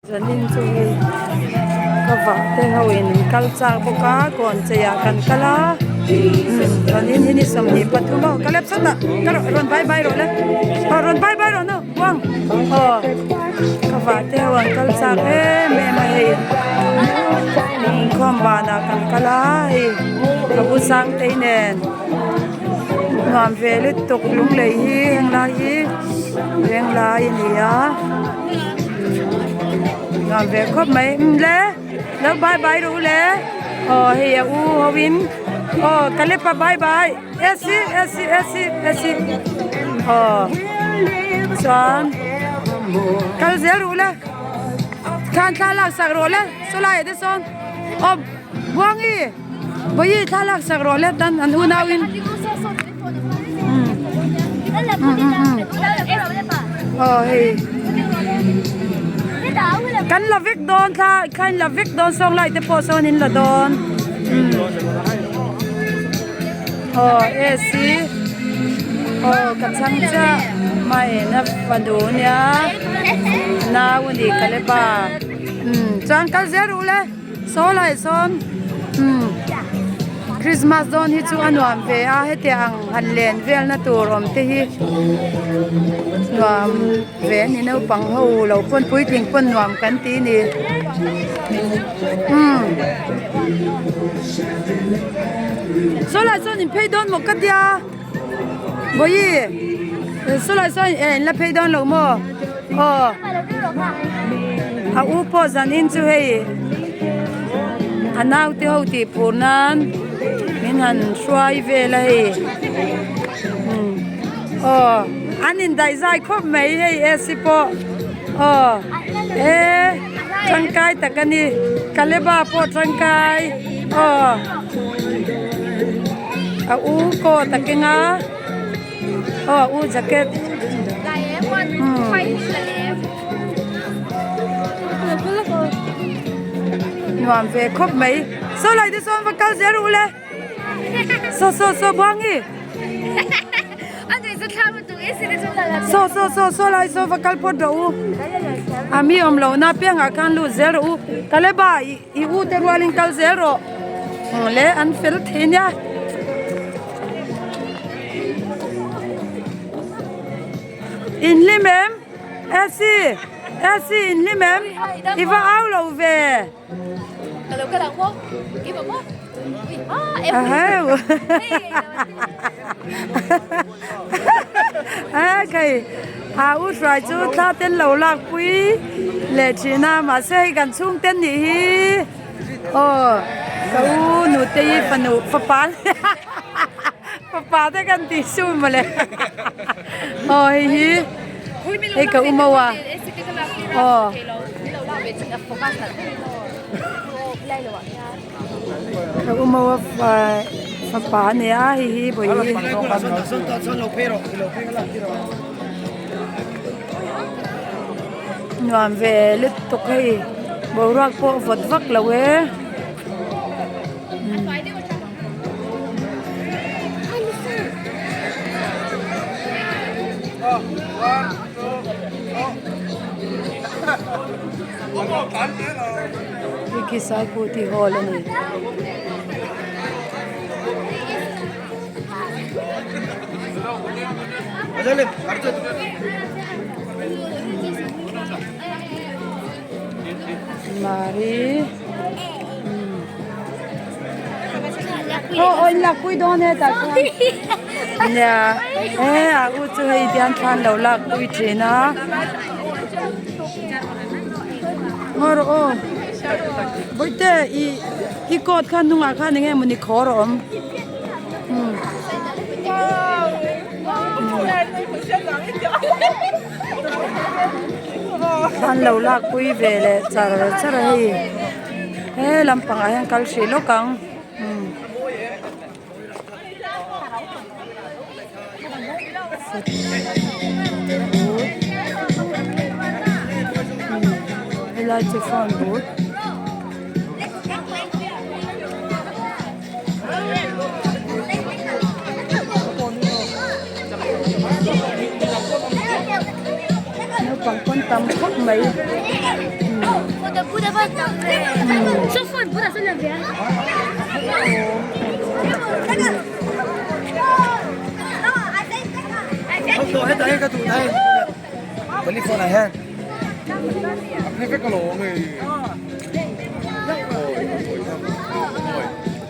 Zanin chu hei ka vah te ho in an kal chak bawk a kawn chei ah kan kal a zanin hi ni 23 aw ka lep sawt ah ka rawn bye bye rawh le aw rawn bye bye rawh nu buang aw ka vah te ho an kal chak em em a hei inkhawm banah kan kal a hei ka bu sang tei nen nuam ve lutuk lunglei hi henglai hi venglai a ni a. Nuam ve khawp mai umm le lo bye bye rawh u le aw hei a u ho in aw kalepa bye bye AC AC AC AC aw chuan kal zel rawh u le khan thla lak sak rawh le saw lai ah te sawn aw buangi vawi thla lak sak rawh le tan an unau in. Aw hei kan la vek dawn thla kha in la vek dawn sawng lai te pawh sawn in la dawn aw AC aw ka chhang chiah hmain a fanu nia nau a ni Kaleba chuan kal zel ru le. Saw lai sawn umm Christmas dawn hi chu a nuam ve a hetiang ang han len velna tur awm te hi nuam ve a ni naupang ho lo pawn puitling pawn nuam kan ti a ni umm saw lai sawn in phei dawn maw ka tia vawi saw lai sawn eh in la phei dawn lo maw aw. A u pawh zanin chu hei a naute ho tih phur nan min han hruai vel a hei aw an indaih zai khawp mai hei AC pawh aw e tangkai tak a ni Kaleba pawh tangkai aw a u coat a keng a. Aw u jacket nuam ve khawp mai saw lai te sawn va kal zel ru le saw saw saw buangi saw saw saw saw lai saw va kal phawt rawh u a mi awm loh na piangah khan lut zel rawh u kaleba i u te rualin kal zel rawh le an fel thei nia. In hlim em? Elsie, Elsie in hlim em? I va au lo ve. Ka lo kal ang maw? I va maw? Aheu. A kai a u hruai chu thla ten lo lak pui leh thin a mahse hei kan chhung ten nih hi aw ka u nute i fanu fapa Fapa te kan tih su mawle aw hei hi hei ka u mo a aw ka u mo a fapa a nia hei hi vawi hi nuam ve lutuk hei boruak pawh vawt vak lo e. Hei khi Saikuti hall a ni. Mari. Aw aw in lakpui dawn e tah chuan nia he a u chu hei tian thlan lo lakpui thin a ngaw rawh aw bawihte ih i coat kha hnungah khan eng nge mawni khawr a awm umm. Thlan lo lakpui ve leh char char a hei. He lampang ah hian kal hrih lawk ang umm helai chu phone booth. Naupang pawn tam khawp mai umm.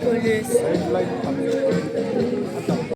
Police.